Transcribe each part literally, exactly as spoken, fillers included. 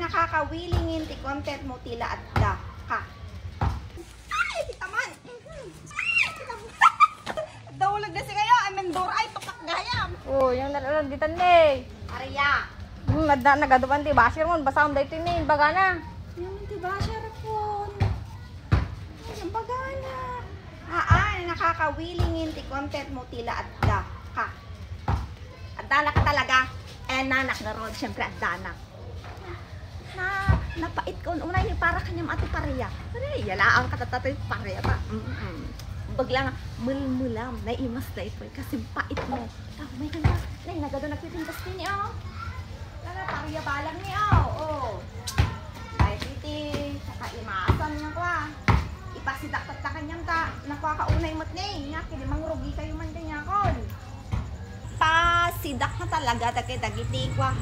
Kakawilingin ti content mo ti la adda ka. Ay, kita man. Mhm. Ay, kita man. Daulag na si kayo. Ay, mendora. Ay, tupak gayam. Oh, yung nalalag ditan ni. Aria. Hmm, adda nagadupan ti basher mo. Basta ang daytoy ni, bagana. Yung ti basher po. Ay, ang bagana. Ah, ay, nakakawilingin ti content mo ti la adda ka. Addanak talaga. Eh, nanak na ron. Siyempre, addanak. Na, napait ka unay ni para kaniam ati paria. Paria, laang ka tatatoy paria ta. Mm-mm. Bagla nga, mulmulam, naimas daytoy, kasi pait mo. Tao, may kanta. Nay, nagado nagpipintas din, oh. Lala, paria balang ni, oh. Oh. Ay, titi, saka imasan nga kwa. Ipasidak ta kaniam ta, nakwa ka unay met ni. Nga, kini mangrugi kayo man kanya kon. Pasidak na talaga dagiti, dagiti kwa,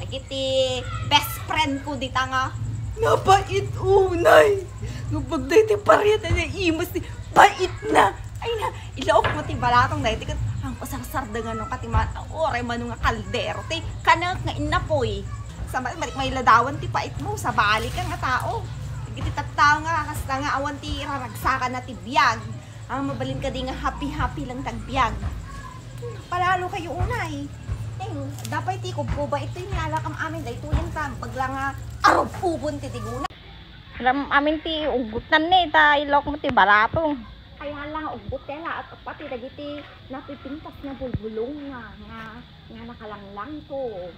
dagiti best friend ko dita nga napait unay. Nga pagday ti pariat na imas ti pait na. Ay na, ilaok mo ti balatong dagiti ket ang pasarsardangan no katiman, oray mano nga kaldero ti kanek nga innapoy. Sa balik may ladawan ti pait mo, sabali ka nga tao. Dagiti tattao nga kasta nga awan ti raragsakan na ti biag. Ang mabalin ka di nga happy-happy lang tagbiag. Palalo kayo unay. Ay, dapat ti kubkuba ito yung alakam amin. Dahil tuyan ka, pagla nga arububon ti tiguna. Alam amin ti ugutan ni, ta ilok mo ti balatong. Ay, hala nga ugot tela at pati dagiti napipintas nga bulbulong nga, nga nga nakalanglangto.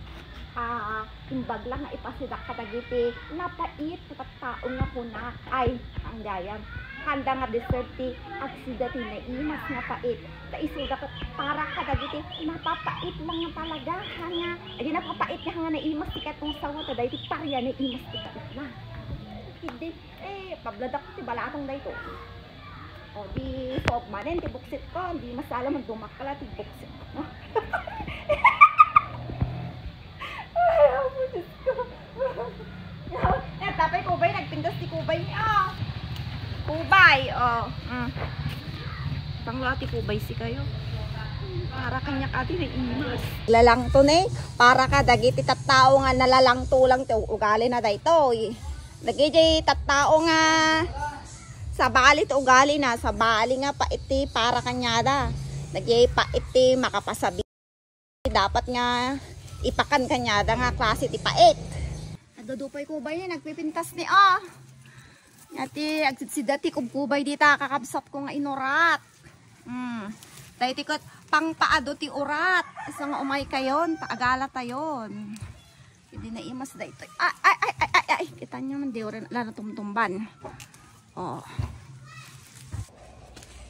Ah, imbag lang nga ipasidak kadagiti napait nga tattao nga kuna, ay, ang gayam. Kanda nga deserve ti agsida ti naimas nga pait. Ta isuda ket para kadagiti napapait lang nga talaga, nga, adi napapait nga, nga naimas ti ket kung sawa ta dagiti paria naimas ti pait na. Hindi, eh, pabladak ti balatong dayto. O, di, sob manen ti buksit ko. Di masala man dumakla ti buksit ko. Ay, apo, Diyos ko. Eh, tapay kubay, nagpintas ti kubay niya. Kubay, oh. Mm. Panglo ti kubay si kayo. Para kanya kati na imas. Lalangto ni, para ka dagiti tattao nga nalalalang tulang ti ugali na daytoy. Dagiti tattao nga sabali ti ugali na, sabali nga pait ti para kanyada. Dagiti pait ti makapasabi. Dapat nga ipakan kanyada nga klase ti pait. Nagdudupay kubay ni, nagpipintas ni, ah. Iti, agsidsida ti kubkubay dita, kakabsat ko nga inurat. Hmm. Dahil ti ket, pangpaado ti urat. Isa nga umay kayon, paagala tayon. Hindi na imas daytoy. Ay, ay, ay, ay, ay, ay. Kita nyo man, di orin, ala na tumtumban. Oh.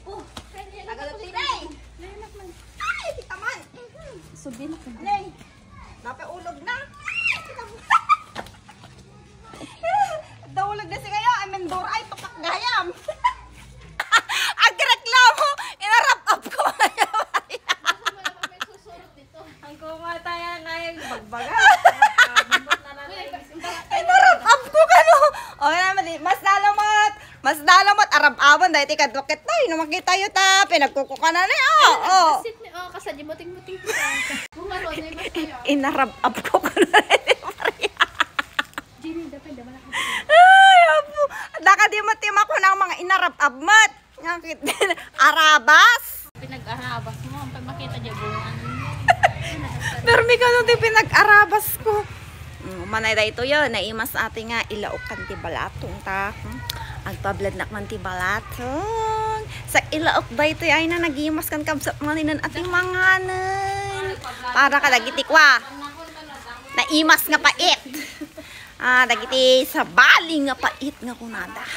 Oh, agad ang tinay. Ay, kita man. Subi na ka. Nay, napaulog na. Ay, kita man. Daulog na si kayo. Ay, mendora. Ay, tupak gayam. Agreklamo. Inarap-ap ko. Ang kumata yan ay bagbaga. Ay, narab-ab ko kano. O, nga naman, di, mas lalo mat, mas lalo mat arab-aban dahil ti kadwakit tayo, no, makita yo ta, pinagkukukanan eh, oh, oh. Sit ni, oh, kasadya muting-muting kita. Kung ano, di mas kayo. Inarab-ab ko kano, Maria. Jenny, dapat naman ako. Ay, apo. Daka di mo timakon ang mga inarab-ab mat. Nga kit-, arabas? Pinag-arabas mo, ang pagmakita di bungan mo. Permi ka nung di pinag-arabas ko. Mm, manay da ito yun. Naimas ati nga ilaok kan ti balatong ta. Hmm? Agpablad nak man ti balatong. Sa ilaok da ito ay na nagimas kan kabsat mo ninan ati manganan. Para ka dagiti kwa. Naimas nga pait. Ah, dagiti sabali nga pait nga kunada.